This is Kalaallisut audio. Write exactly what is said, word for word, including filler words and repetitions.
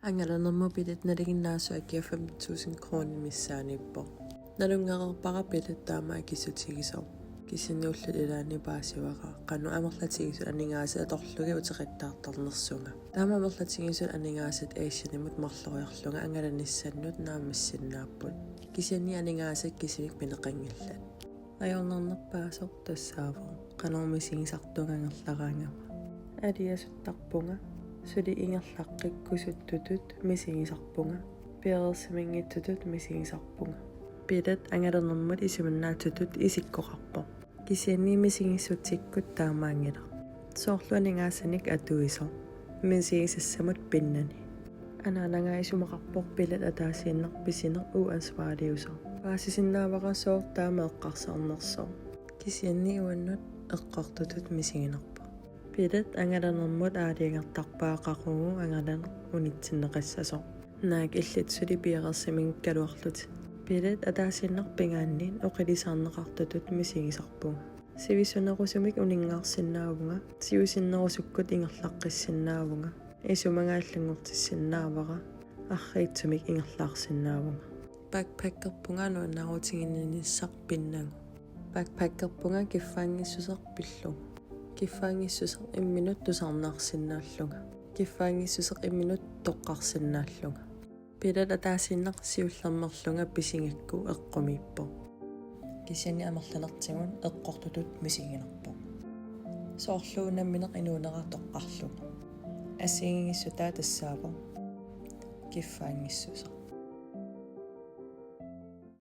Angalanermut billet nalinginnaasut akia fem tusind kroner missaaniippoq. Nalunngereerpara billet taama akissutigisoq. Kisianni ullut ilaanni paasivara qanoq amerlatigisut aningaasat atorlugit uteqattaartarnersunga. Taama amerlatigisut aningaasat Asianimut marloriarlunga angalanissannut naammassinnaapput. Kisianni aningaasat kisimik pineqanngillat. Ajornarnerpaasoq tassaavoq qanoq misigisartunga angerlaraangama. Aliasuttarpunga, suli ingerlaqqikkusut tutut misigisarpunga, piareersimanngitsutut misigisarpunga. Billet angalanermut isumannaatsutut isikkoqarpoq. Kisianni misigissutsikkut taamaanngilaq. Soorlu aningaasanik atuisoq. Misigisassamut pinnani. Anaanaga isumaqarpoq billet ataasiinnaq pisineq uansvaaliusoq. Paasisinnaavara sooq taama eqqarsarnersoq. Kisianni uannut eqqortutut misiginerpoq. Billet angalanermut aalajangertarpaa qaqugu angalaneq unitsinneqassasoq. Naak illit suli piareersimanngikkaluarlutit. Billet ataasiinnaq pigaanni oqilisaarneqartutut misigisarpunga. Sivisunerusumik uninngaarsinnaavunga, siusinnerusukkut ingerlaqqissinnaavunga, isumaga allanngortissinnaavara, arriitsumik ingerlaarsinnaavunga. Backpackerpunga nuannaarutiginninnissaq pinnagu. Backpackerpunga kiffaanngissuseq pillugu. Kiffaanngissuseq imminut tusarnaarsinnaallunga. Kiffaanngissuseq imminut toqqarsinnaallunga. Billet ataasiinnaq siullermerlunga pisigakku eqqumiippoq. Kisianni amerlanertigut eqqortutut misiginerpoq. Soorlu nammineq inuunera toqqarlugu. Assigiinngissutaa tassaavoq kiffaanngissuseq.